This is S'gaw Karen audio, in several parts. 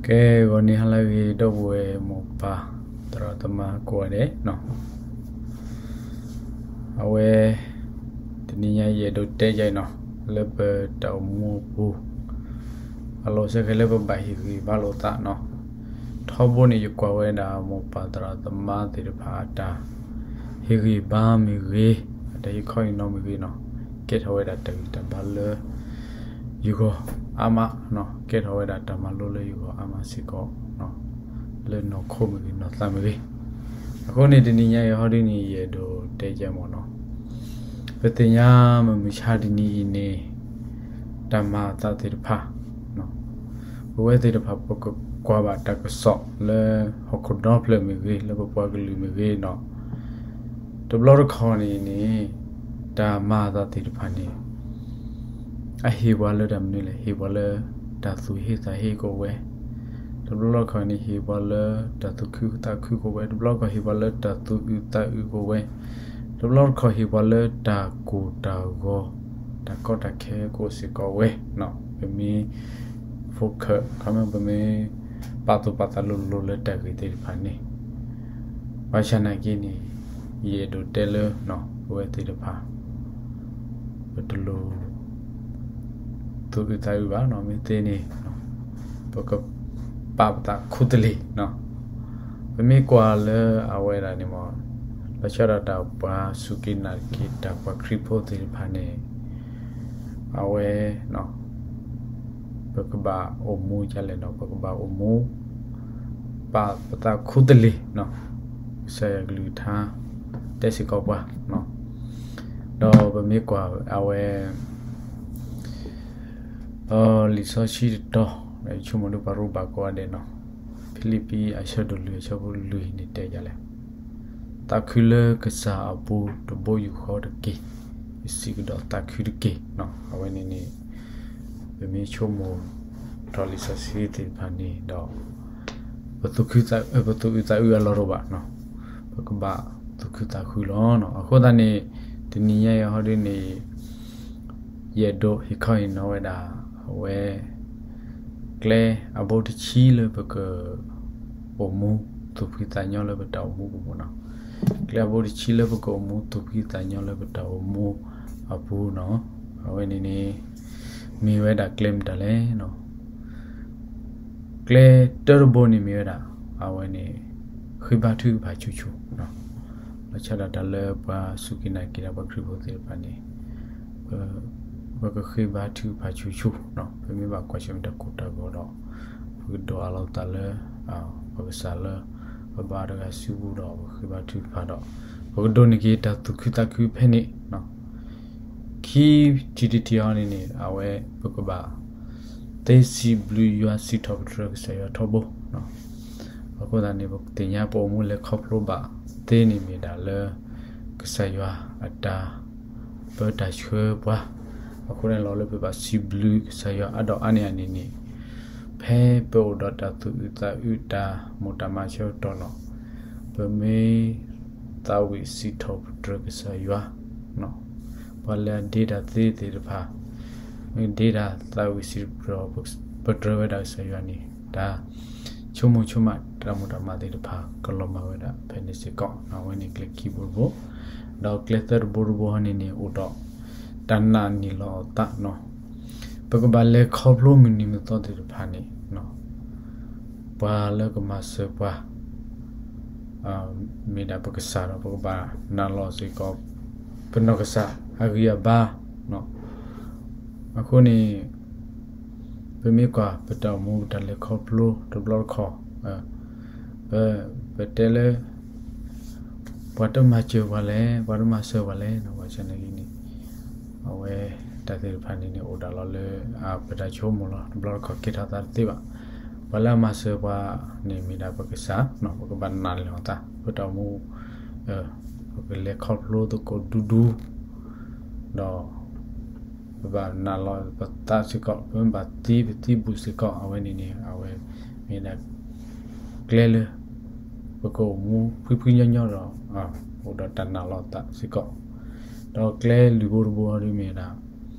ကဲ ဂီၤနံၤဟါလၢအဂ့ၤ ဒီပုၢ်ဝဲၢ်မိၢ်ပၢ်သရၣ်သမါကိးဂၤဒဲးနီၤ, အဝဲ တနံၤညါယအဲၣ်ဒိးတဲယၤနီၤ လၢပတၢ်အိၣ်မူအပူၤ အလီၢ်စဲဃဲလၢပဘၣ်ဟ့ၣ်ဂံၢ်ဘါလိာ်သးနီၤ, ထီဘိန့ၣ် ယကွၢ်ဝဲဒၣ်မိၢ်ပၢ်သရၣ်သမါသ့ၣ်တဖၣ်အတၢ် ဟ့ၣ်ဂံၢ်ဘါမ့ၢ်ဂ့ၤ, အတၢ်ဟ့ၣ်ခီဟ့ၣ်နီၤမ့ၢ်ဂ့ၤနီၤ, ကဲထီၣ်ဝဲဒၣ်တၢ်ဂံၢ်တၢ်ဘါလၢ ယဂီၢ်အါမး, ကဲထီၣ်ဝဲဒၣ်တၢ်မၤလိလၢယဂီၢ်အါမးစ့ၢ်ကီး, လၢနီၢ်ခိမ့ၢ်ဂ့ၤ နီၢ်သးမ့ၢ်ဂ့ၤ, အဃိန့ၣ် တနံၤညါအံၤဟီဒ်န့ၣ် ယအဲၣ်ဒိးတဲကဲမ့ၢ်နီၤ, ပသ့ၣ်ညါမုၢ်မဆါတနံၤအံၤန့ၣ် တၢ်မၤအသးသ့ၣ်တဖၣ် ပဝဲသ့ၣ်တဖၣ် ပကကွၢ်ဘၣ်တၢ်ကစီၣ်လၢဟီၣ်ခိၣ်ဒီဖျၢၣ်မ့ၢ်ဂ့ၤ, လၢပပှၤကလုာ်မ့ၢ်ဂ့ၤနီၤ, တဘျီတခီၣ်န့ၣ်န့ၣ် တၢ်မၤအသးသ့ၣ်တဖၣ်န့ၣ် အဟ့ၣ်ပှၤလၢတၢ်မနုၤလဲၣ်, ဟ့ၣ်ပှၤလၢတၢ်သူၣ်ဟ့သးဟ့ကိးဝဲ, တဘျီတခီၣ်န့ၣ် ဟ့ၣ်ပှၤလၢတၢ်သူၣ်ခုသးခုကိးဝဲ, တဘျီတခီၣ်ဟ့ၣ်ပှၤလၢတၢ်သူၣ်အုးသးအုးကိးဝဲ, တဘျီတခီၣ်ဟ့ၣ်ပှၤလၢတၢ်ကိၢ်တၢ်ဂီၤ, တၢ်ကီတၢ်ခဲကိးစ့ၢ်ကီးဝဲ, ပမ့ၢ် focus ခီမ့ၢ် ပမ့ၢ်ပာ်သူၣ်ပာ်သးလိၤလိၤလၢတၢ်ဂ့ၢ်သ့ၣ်တဖၣ်န့ၣ်, ဘၣ်ဆၣ်နာ်က့န့ၣ် ယအဲၣ်ဒိးတဲလၢ ပဝဲသ့ၣ်တဖၣ် ပတလိၣ် သူၣ်အုးသးအုးဘၣ်နီၤ, မ့ၢ်သ့န့ၣ် ပကပာ်ပသးခူတလ့ၢ်နီၤ, ပမ့ၢ်ကွၢ်လၢအဝဲဒၣ်န့ၣ်မ့ၢ် လီၤဆီဒၣ်တၢ်ပှၤစူၢ်က့ၤနာ်က့ၤတၢ်ပှၤခရံာ်ဖိသ့ၣ်တဖၣ်န့ၣ် အဝဲ ပကဘၣ်အိၣ်မူဒ်လဲၣ်နီၤ, ပကဘၣ်အိၣ်မူ ပာ်ပသးခူတလ့ၢ်နီၤ, ကစၢ်ယွၤကလုၢ်ကထါ တဲစ့ၢ်ကီးပှၤ, ဒီးပမ့ၢ်ကွၢ်အဝဲ လံာ်စီဆှံတတီၤ ဆိကမိၣ်ဒ်ပှၤရိဘၣ်ကိးဂၤဒဲးနီၤ, ဖံလံးပံးအဆၢဒိၣ်လွံၢ်အဆၢဖိလွံၢ်န့ၣ်တဲဒ်လဲၣ်, သးခုလၢကစၢ်အပူၤတဘိယူၢ်ဃီတက့ၢ်, ယစံးကဒီးသးခုတက့ၢ်နီၤ, အဝဲန့ၣ်န့ၣ် ပမ့ၢ်ဆိကမိၣ်ထီၣ်လံာ်စီဆှံသ့ၣ်တဖၣ်န့ၣ်ဒီး ပသူၣ်ခုသး ပသူၣ်အုးသးအုးအလီၢ်တအိၣ်ဘၣ်နီၤ, ပကဘၣ်သူၣ်ခုသးခုလီၤနီၤ, အဃိသတးန့ၣ် တနံၤညါအံၤဟီဒ်န့ၣ် ယအဲၣ်ဒိးဟ့ၣ်ခီဟ့ၣ်နီၤဝဲဒၣ် အဝဲ ကျဲအဘိတဆံလၢပက အိၣ်မူသူၣ်ဖှံသးညီလၢပတၢ်အိၣ်မူပူၤနီၤ, ကျဲအဘိတဆံလၢပကအိၣ်မူသူၣ်ဖှံသးညီလၢပတၢ်အိၣ်မူအပူၤနီၤ, အဝဲန့ၣ်န့ၣ် မ့ၢ်ဝဲဒၣ်ကျဲမတၤလဲၣ်နီၤ, ကျဲတၢတဘိန့ၣ်မ့ၢ်ဝဲဒၣ် အဝဲန့ၣ် ဃ့ဘါထုကဖၣ်ဆူၣ်ဆူၣ်, လီၤဆီဒၣ်တၢ်လၢပှၤစူၢ်က့ၤနာ်က့ၤတၢ်ပှၤခရံာ်ဖိသ့ၣ်တဖၣ်န့ၣ် ပကဃ့ဘါထုကဖၣ်ဆူၣ်ဆူၣ်, ပမ့ၢ်ဘၣ်ကွၢ်ဆၢၣ်မဲာ်တၢ်ကိၢ်တၢ်ဂီၤဒီး ပကဒိးအးလီၤသးလၢ ပကစၢ်လၢ ပဘါတဂၤစုပူၤဒီး ပဃ့ဘါထုကဖၣ်ဒီး ပကဒိးန့ၢ်က့ၤတၢ်သူၣ်ခုသးခုဖဲန့ၣ် ခံထံၣ်တထံၣ်အံၤန့ၣ်န့ၣ် အဝဲပကဘၣ် သ့စံးဘျုးယွၤစံးထီၣ်ပတြၢၤကစၢ်ယွၤထီဘိ, အဃိသတးန့ၣ် ပသ့ၣ်ညါပအိၣ်မူလဲၤခီဖျိဘၣ်သ့န့ၣ်မ့ၢ်ဒၣ်လၢ ကစၢ်ယွၤအတၢ်ပၢတၢ်ဆှၢပှၤ, အဃိန့ၣ်လီၤလၢပဘၣ်စံးဘျုးကစၢ်ယွၤအါဒီးအါန့ၢ်အန့ၣ်န့ၣ် ဖဲပအိၣ်ဒီးတၢ်သူၣ်အုးသးအုးတၢ်မိၣ်တၢ်မၤဆၢကတီၢ်နီၤ, ပမ့ၢ်သးဝံၣ်စံးထီၣ်ပတြၢၤကစၢ်ယွၤ ပှၤလၢအဒ့တၢ်သ့သ့ၣ်တဖၣ် မ့ၢ်ဒ့တၢ်သးဝံၣ်စံးထီၣ်ပတြၢၤဝဲဒၣ်ကစၢ်ယွၤန့ၣ် တၢ်ဆိကမိၣ်ဆိကမး တၢ်မိၣ်တၢ်မၤသ့ၣ်တဖၣ် ကလီၤမၢ်ဝဲဒၣ်ဖဲန့ၣ်စ့ၢ်ကီး, အဝဲန့ၣ်ကျဲခံဘိတဘိ, ဒီးကျဲသၢတဘိတဘိန့ၣ်န့ၣ် အိၣ်ဒီးတၢ်နာ်န့ၢ်လီၤအသးနီၤ, ပကဘၣ်လဲၤခီဖျိမုၢ်နံၤမုၢ်သီသ့ၣ်တဖၣ်န့ၣ် ပှၤလၢကမၤစၢၤပှၤ မ့ၢ်ဒၣ်ပကစၢ်ဒီး ပကဘၣ်နာ်လီၤစ့ၢ်ကီး ပနီၢ်ကစၢ်အဂံၢ်အဘါ, အဃိန့ၣ် ပမ့ၢ်ကွၢ်ပတၢ်အိၣ်မူ ပတၢ်လဲၤခီဖျိတဘျီတခီၣ် ပတဲလၢ ပှၤတမၤစၢၤပှၤလဲၣ်, ပှၤတမၤစၢၤပှၤလဲၣ်, ဘၣ်ဆၣ်န့ၣ်ဂ့ၤန့ၣ် အဝဲတၢ်သ့ၣ်တဖၣ်န့ၣ်န့ၣ် အိၣ်ဒၣ်လီၤလၢ ပတၢ်ဆိကမိၣ်လီၤ. တဘျီတခီၣ်ကဲထီၣ်သးတသ့ဘၣ်. ပှၤလၢအမၤစၢၤပှၤန့ၣ်မ့ၢ်ဒၣ်ပကစၢ်, ပကဘၣ်နာ်လီၤသး ပတၢ်အိၣ်မူ ပကလဲၤခီဖျိသကိးဒူဒူ ဒီး ပဘၣ်နာ်လီၤပသးစ့ၢ်ကီး, ပမ့ၢ်ဘၣ်သံပသံဘူးစ့ၢ်ကီး, အဝဲန့ၣ်န့ၣ် အဝဲမ့ၢ်ဒၣ်ကျဲလၢ ပကအိၣ်မူဖှံဖှံညီညီဒီး အိၣ်ဒီးတၢ်နာ်လီၤသးစ့ၢ်ကီး, ဒီးကျဲလွံၢ်ဘိတဘိဒ်မ့ၢ်ဒၣ်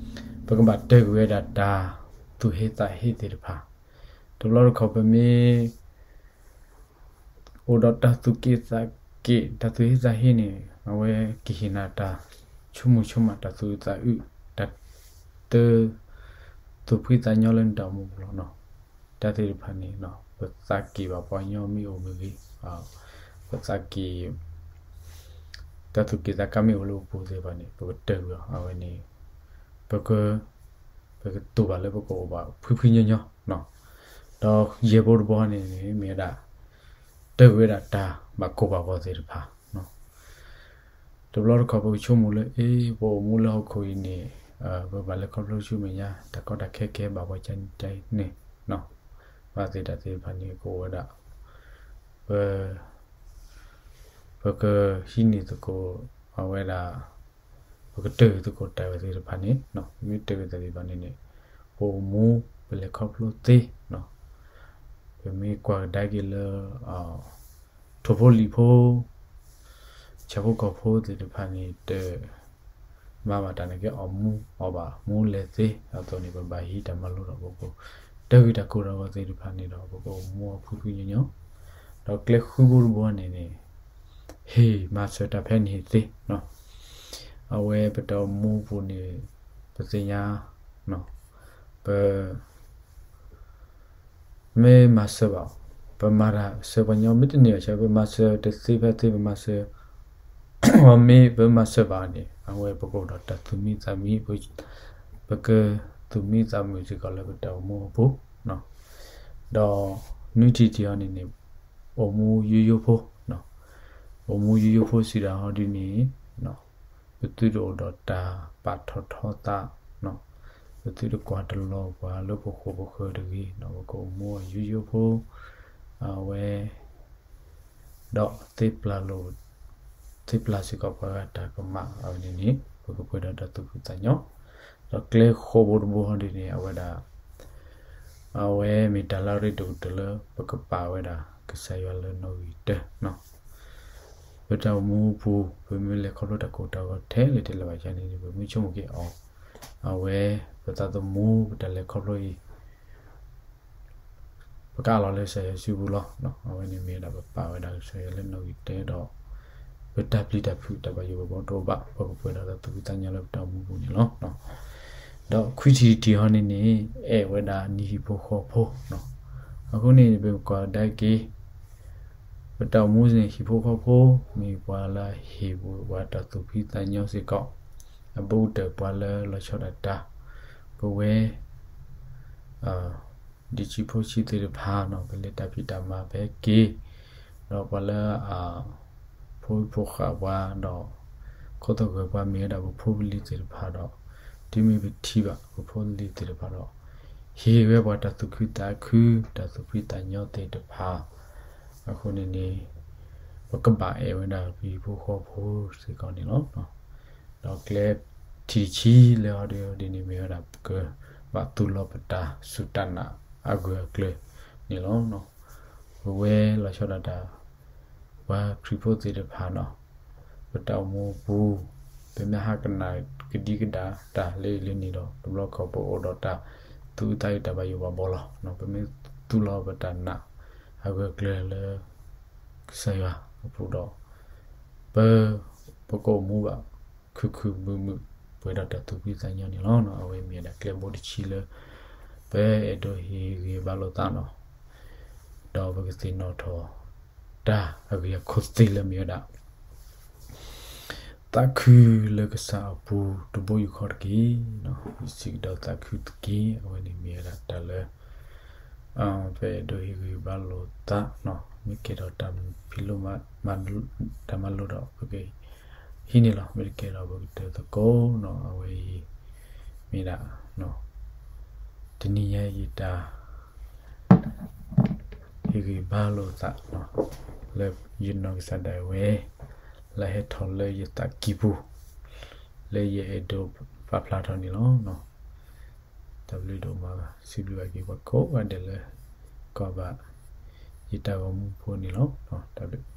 ပကဘၣ်တၢၢ်ကွံာ်ဝဲဒၣ်တၢ်သူၣ်ဟ့သးဟ့သ့ၣ်တဖၣ် တဘျီတခီၣ်ပမ့ၢ် အိၣ်ဒီးတၢ်သူၣ်က့ၣ်သးက့ၣ် တၢ်သူၣ်ဟ့သးဟ့န့ၣ် အဝဲကဟ့ၣ်နၤတၢ်ဆိကမိၣ်ဆိကမး တၢ်သူၣ်အုးသးအုး တၢ်တ သူၣ်ဖှံသးညီလၢနတၢ်အိၣ်မူပူၤလီၤ. တၢ်သ့ၣ်တဖၣ်န့ၣ် ပသးက့ၣ်ဘၣ်ပှၤကညီမ့ၢ်အိၣ်မ့ၢ်ဂ့ၤ, ပသးက့ၣ် တၢ်သူၣ်က့ၣ်သးကါမ့ၢ်အိၣ်လၢပပူၤသ့ၣ်တဖၣ်န့ၣ် ပကတၢၢ်ကွံာ်အီၤ အဝဲန့ၣ် ပက ပကတိၢ်ဘၣ်လၢပကအိၣ်ဘၣ်ဖှံဖှံညီညီ, ဒီးယဲၢ်ဘိတဘီန့ၣ်န့ၣ် မ့ၢ်ဝဲဒၣ် တၢၢ်ကွံာ်ဝဲဒၣ်တၢ်ဘၣ်ကိၢ်ဘၣ်ဂီၤသ့ၣ်တဖၣ် တဘျီတခီၣ်ပကဆိကမိၣ်လၢ အ့ ပအိၣ်မူလၢဟီၣ်ခိၣ်အံၤန့ၣ် ပဘၣ်လဲၤခီဖျိဆူမဲာ်ညါ တၢ်ကီတၢ်ခဲကဲဘၣ်ပှၤကန့ၣ်န့ၣ် ဘၣ်သ့ၣ်တၢ်သ့ၣ်တဖၣ်န့ၣ် ကအိၣ်ဝဲဒၣ် ပ ပကဟံးန့ၢ်သကိး အဝဲဒၣ် ပကတၢၢ်သကိးတၢ်ဝဲသ့ၣ်တဖၣ်န့ၣ် ပမ့ၢ်တၢၢ်ဝဲသ့ၣ်တဖၣ်န့ၣ်န့ၣ် ပအိၣ်မူ ပလဲၤခီဖျိသ့ ပမ့ၢ်ကွၢ်ကဒါက့ၤလၢ ထိၣ်ဖိလံၣ်ဖိ ဆၣ်ဖိကီၢ်ဖိသ့ၣ်တဖၣ်န့ၣ် တ မၤဘၣ်တၢ်န့ၣ်က့ၤအီၣ်မူအီၣ်ဘၣ်မူလဲၤသ့အသိးန့ၣ် ပဘၣ်ဟံးတၢ်မၤလိဒီး ပကတၢၢ်ကွံာ်တၢ်ကိၢ်တၢ်ဂီၤသ့ၣ်တဖၣ်န့ၣ်ဒီး ပကအိၣ်မူအီၤဖှံဖှံညီညီ, ဒီးကျဲဃုဘိတဘိန့ၣ်န့ၣ် ဟ့ၣ်မၤစၢၤတၢ်ဖဲန့ၣ်သ့ အဝဲပတၢ်အိၣ်မူပူၤန့ၣ် ပသ့ၣ်ညါ ပ မ့ၢ်မၤစၢၤဘၣ်, ပမၤတၢ်စၢၤပှၤကညီမ့ၢ်တန့ၢ်ဘၣ်ဆၣ် ပမၤစၢၤတသ့ဖဲသ့ ပမၤစၢၤ မ့ၢ်ပမၤစၢၤဘၣ်န့ၣ် အဝဲပကအိၣ်ဒီးတၢ်သူၣ်မံသးမံ, ပကသူၣ်မံသးမုာ်စ့ၢ်ကီးလၢပတၢ်အိၣ်မူအပူၤ, ဒီးနွံထံၣ်တထံၣ်အံၤန့ၣ်န့ၣ် အိၣ်မူယိယိဖိ, အိၣ်မူယိယိဖိစံးဒၣ်ဟီဒ်န့ၣ် ပသုတအိၣ်ဒီးတၢ်ပာ်ထီၣ်ထီသး, ပသုတကွၢ်တလီၤပှၤလၢပဃိာ်ပဃၢၤတဂ့ၤ, ပကအိၣ်မူအီၤယိယိဖိ, အဝဲ ဒီးသ့ပျၢ်လိာ်, သ့ပျၢ်စ့ၢ်ကီးပှၤဂၤတၢ်ကမၣ်အဝဲန့ၣ်န့ၣ် ပကပှဲၤဒီးတၢ်သူၣ်ဖှံသးညီ, ဒီးကျဲဃိးဘိတဘိဟီဒ်န့ၣ် အဝဲဒၣ် အဝဲမ့ၢ်တၢ်လၢအရ့ဒိၣ်ကတၢၢ်လၢ ပကပာ်ဝဲဒၣ်ကစၢ်ယွၤလၢနီၣ်ဂံၢ်တၢ, ပတၢ်အိၣ်မူအပူၤ ပမ့ၢ်လဲၤခီဖျိတၢ်ကိၢ်တၢ်ဂီၤထဲလဲၣ်ထဲလဲၣ်ဘၣ်ဆၣ်န့ၣ်န့ၣ် ပမ့ၢ်ဆိကမိၣ်က့ၤအီၤ, အဝဲ ပသးသမူ ပတၢ်လဲၤခီဖျိအံၤ ပကအးလီၤလၢကစၢ်ယွၤစုပူၤလီၤ. အဝဲန့ၣ်မ့ၢ်ဝဲဒၣ်ပပာ်ဝဲဒၣ်ကစၢ်ယွၤလၢနီၣ်ဂံၢ်တၢဒီး ပတၢ်ပျံၤတၢ်ဖုးတၢ်ဘၣ်ယိၣ်ဘၣ်ဘီတအိၣ်ဘၣ် ပကပှဲၤဒီးတၢ်သူၣ်ဖှံသးညီလၢပတၢ်အိၣ်မူပူၤန့ၣ်လီၤ. ဒီးခွံထံၣ်တထံၣ်ဟီန့ၣ်န့ၣ် အဲၣ်ဝဲဒၣ်နံၣ်ဟံၣ်ဖိဃီဖိ, အဃိန့ၣ် ပကွၢ်ကဒါက့ၤ ပတၢ်အိၣ်မူန့ၣ် ဟံၣ်ဖိဃီဖိ မ့ၢ်ပှၤလၢအဟ့ၣ်ပှၤတၢ်သူၣ်ဖှံသးညီစ့ၢ်ကီး, အဘူးကတၢၢ်ပှၤလၢလီၤဆီဒၣ်တၢ်, ပဝဲ ဒံးဆံးဖိဆံးသ့ၣ်တဖၣ်န့ၣ် ပလဲၤတၢ်ဖံးတၢ်မၤဖဲက့ၤ, ဒီးပှၤလၢအ ဖိအုၣ်ဖိဃာ်ပှၤဒီး ခိၣ်သဂၢၢ်ပှၤမ့ၢ်ဝဲဒၣ်ပဖိပလံၤသ့ၣ်တဖၣ်ဒီး တုၤမ့ၢ်ပထံၣ်ဘၣ်ပဖိပလံၤသ့ၣ်တဖၣ်ဒီး ဟ့ၣ်ဝဲပှၤတၢ်သူၣ်ခုသးခု တၢ်သူၣ်ဖှံသးညီသ့ၣ်တဖၣ်, အဃိန့ၣ်န့ၣ် ပကဘၣ်အဲၣ်ဝဲဒၣ်ပဟံၣ်ဖိဃီဖိစ့ၢ်ကီးန့ၣ်လီၤ. ဒီးကျဲထံၣ်တဆံလၢဟီဒ်န့ၣ် မ့ၢ်ဝဲဒၣ်ပကဘၣ်သူၣ်လီၤပတၢ်စူၢ်တၢ်နာ် အဂၢၢ်အကျၢၤန့ၣ်လီၤ. ပဝဲလီၤဆီဒၣ်တၢ် ပှၤခရံာ်ဖိသ့ၣ်တဖၣ်န့ၣ် ပတၢ်အိၣ်မူအပူၤ ပမ့ၢ်ဟးကနၣ်ကဒံကဒါတၢ်လၢအံၤလၢနံၤဒီး တဘျီခီၣ်ပအိၣ်ဒီးတၢ်သူၣ်အုးသးအုးတၢ်ဘၣ်ယိၣ်ဘၣ်ဘီလီၤ. ပမ့ၢ်သူၣ်လီၤပတၢ်နာ် အဂၢၢ်အကျၢၤလၢ ကစၢ်ယွၤအပူၤဒီး ပ ပကအိၣ်မူဘၣ် ခုၣ်ခုၣ်မုာ်မုာ် ပှဲၤဒီးတၢ်သူၣ်ဖှံသးညီန့ၣ်လီၤ. အဝဲမ့ၢ်ဝဲဒၣ်ကျဲဘိတဆံလၢ ပအဲၣ်ဒိးဟ့ၣ်ဂံၢ်ဘါလိာ်သးန့ၣ် ဒီးပကသ့ၣ်နီၣ်ထီၣ် တၢ်အဂ့ၢ်အခိၣ်သ့လၢမ့ၢ်ဝဲဒၣ် သးခုလၢကစၢ်အပူၤ တဘိယူၢ်ဃီတက့ၢ်. ယစံးကဒီးသးခုတက့ၢ်. အဝဲန့ၣ်မ့ၢ်ဝဲဒၣ်တၢ်လၢ ပအဲၣ်ဒိးဟ့ၣ်ဂံၢ်ဘါလိာ်သးန့ၣ် မ့ၢ်ကဲထီၣ်တၢ်ဖံးလိမၤ တၢ်မၤလိဒီး ပကဟံးန့ၢ်လီၤ. မ့ၢ်တကဲဒီး ပကတၢၢ်သကိးန့ၣ် အဝဲအံၤ မ့ၢ်ဒၣ် တနံၤညါအံၤယတၢ် ဟ့ၣ်ဂံၢ်ဘါလိာ်သး လၢယနီၢ်ကစၢ်ဒၣ်ဝဲ လၢဟဲထီၣ်လၢယသးကံၢ်ပူၤ လၢယအဲၣ်ဒိးပာ်ဖျါထီၣ်န့ၣ်လီၤ. တၢ်ဘျုးဒိၣ်မး စံးဘျုးဘၣ်က့ၤပှၤကိးဂၤဒဲးလၢ ကွၢ်ဘၣ် ယတၢ်ဂီၤမူဖိန့ၣ်လီၤ. တၢ်ဘျုး